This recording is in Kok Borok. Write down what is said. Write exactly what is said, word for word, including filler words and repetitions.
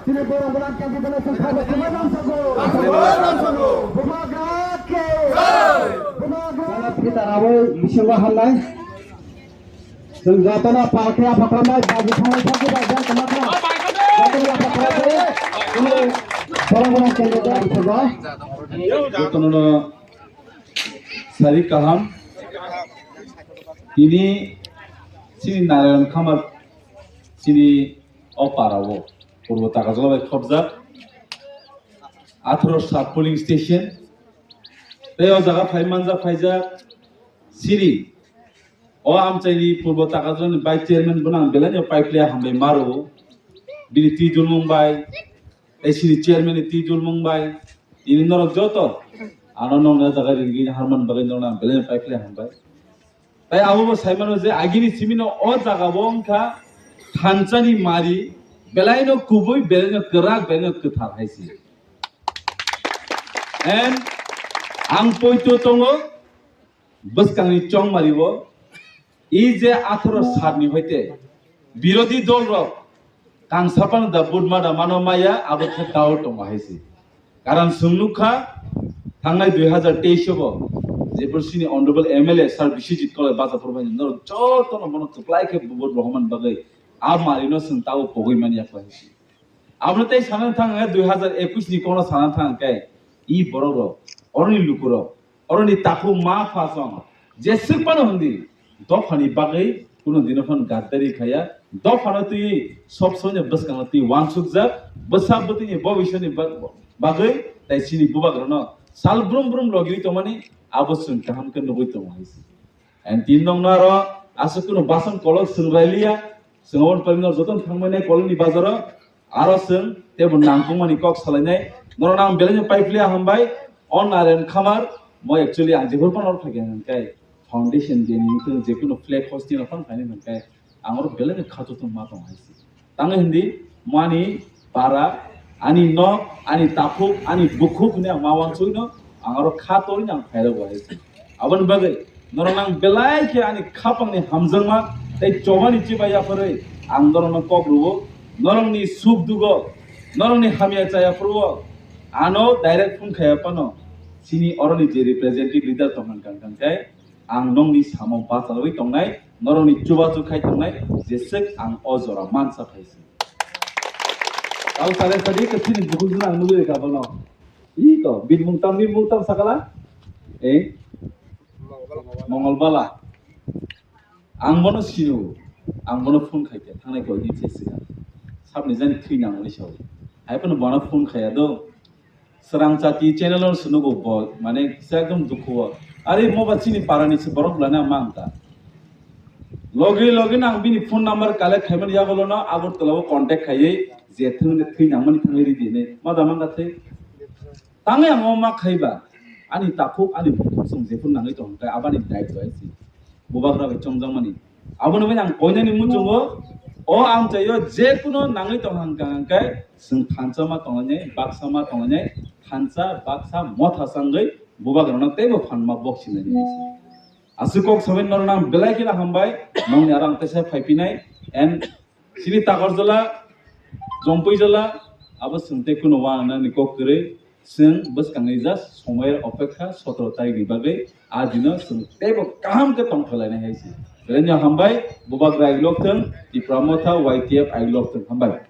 Chini borok borok khe dole sing kha sing ma nam sago. Bubagra khe. Bubagra. Pita rawi bisingo hamnai. Chwng jotono palkhe apha khamnai, baji thangnai thangkhe bai jang tongma kha. Jotono apha khamnai. Chini borok borok khe dole sing kha. Jotono sari kaham. Tini chini Narayan Khamar chini o para o. Purbo Takarjala bai khobjak, atharo sub polling station, tei o jaga phai manjak phaijak, siri o amchaini Purbo Takarjala ni vice chairman bono ang belai no paiphlaiya hambai maro, bini twijulmung bai, tei sini chairman ni twijulmung bai, tini norok joto ano nongna jaga ringwi harman bagwi norokno ang belai no paiphlaiya hambai. Tai abo bo sai mano je agini simino o jaga bo wngkha thansani mari, belaino kubui, belaino kwrak, belaino kwthar hai se. And ang poito tongo bwskangni chongmari o, i je atharo sat ni hoite birodhi dol rok kangsa pano da budma da mano maya abo khe tao tongo hai se. Karon chwng nukha, thangnai dui hazar teis o bo, jephru chini honorable M L A Sir Biswajit Koloi bachaphuru bai norok jotono bono kwplai khe vote rohormani bagwi a marino chwng tabuk pogwi manya khlai si. Abono tei sana thang khe dui hazar ekush ni kono sana thang khe i borok rok, oroni lukurok, oroni takhuk ma pha song jeswk phano hwndi dophani bagwi kuno dino phano gaddari khaya, dophano twi sob soino bwskango twi wansukjak, bwsa bwtwini bobisoni bag-, bagwi tai chini bubagrano sal brum brum logiwi tongmani abo chwng kaham khe nugwi tongo hai se. And tin nongno aro aswk kuno bason kolok swng railiya, swng aboni pari no jotono thangmani kolokni bazaro, aro chwng teibo nangkukmani kok salainai. Norokno ang belai no paiphlaiya hambai. O Narayan Khamar, mo actually ang jephuru phano oro phaikha hwnkhe foundation day ni wngkhe jekuno flag hosting rok phano khainai hwnkhe ang oro belai no khato tongma tong hai se. Tangwi hindi, mo ani para, ani nok, ani takhuk, ani bukhuk hinwi ang ma wansugwino ang oro kha torwino ang phairogo hai se. Aboni bagwi norok ang belai khe ani khapangni hamjakma tei chobani chibai yapharwi ang norokno kok rwo. Norokni suk dugo, norokni hamya chaya phuru o ano direct phone khaya phano chini oroni je representative leader tongkha hwnkha hwnkhe ang nokni samung bachalwi tongnai, norokni chubachu khai tongnai, jeswk ang o jora mansa phaisi. Tao sare sadi ke chini bukhuk jora ang nugwi rwkha bono. Iko, bini mung tam, bini mung tam sakala? Eh? Mongol Bala. Ang bono sino, ang bono phone khaikha, thangnai koi din se sika. Sabni jani thwi nangmani sao. Hai phano bono phone khaya do. Srang Chati channel o sunu bo bo, mane kisa ekdom dukhu o. Are mo ba chini para ni se borok lana mang ta. Logi logi nang bini phone number collect khaimani yago lono Agartala o contact khaiwi je thwng thwi nangmani thangwi ri dine. Ma da mang ka thwi. Tangwi ang o ma khaiba, ani takhuk, ani bukhuk chwng jephuru nangwi tong khe aboni daitw hai se. Bubagra bai chongjakmani. Aboni bai ang koinani muchungo, o amchaio jekuno nangwi tong hang kha hwnkhe chwng thansa ma tonglainai, baksa ma tonglainai, thansa, baksa, motha changwi bubagrano teibo phanma bok sinani hai se. Aswk kok sabai norokno ang belai kheno hambai, nongni aro ang teisa phaiphinai, and Chini Takarjala, Jompuijala, abo chwng tei kuno wanani kok kwrwi, chwng bwskangni just somoyar opekha sotoro tarikni bagwi, a dino chwng teibo kaham khe tongthok lainai hai se. Belai no hambai, bubagra ailok thwng, Tipra Motha, Y T F ailok thwng, hambai.